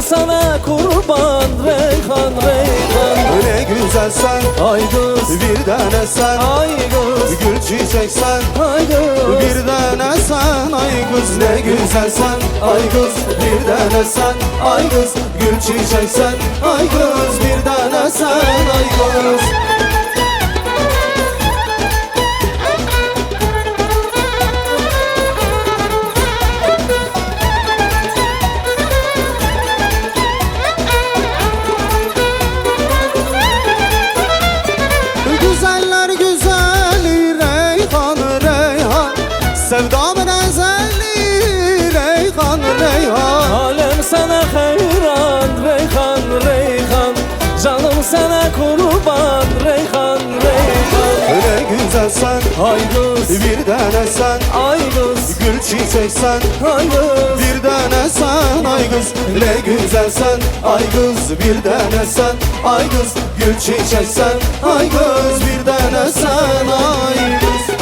sana kurban Reyhan Reyhan. Ne güzel sen Ay kız, Bir tane sen ay kız, Gül çiçek sen ay kız. Bir tane sen ay kız. Ne güzel sen ay kız. Bir tane sen ay kız. Gül çiçek sen ay kız. Bir tane sen ay kız. Güzeller güzeli Reyhan Reyhan. Sevdamın ezeli Reyhan Reyhan. Alem sana hayran Reyhan Reyhan. Canım sana kurban Reyhan Reyhan. Ne güzel sen Ay kız, Bir tane sen. Ay kız, Gül çiçek sen ay kız. Bir tane sen ay kız. Ne güzel sen ay kız. Bir tane sen ay kız. Gül çiçek sen ay kız. Bir tane sen ay kız.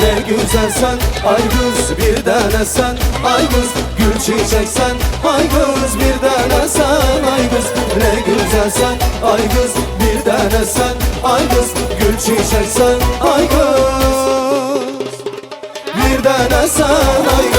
Ne güzel sen ay kız bir tane sen ay kız gül çiçek sen ay kız bir tane sen ay kız. Ne güzel sen ay kız bir tane sen ay kız gül çiçek sen ay kız. Bir tane sen ay.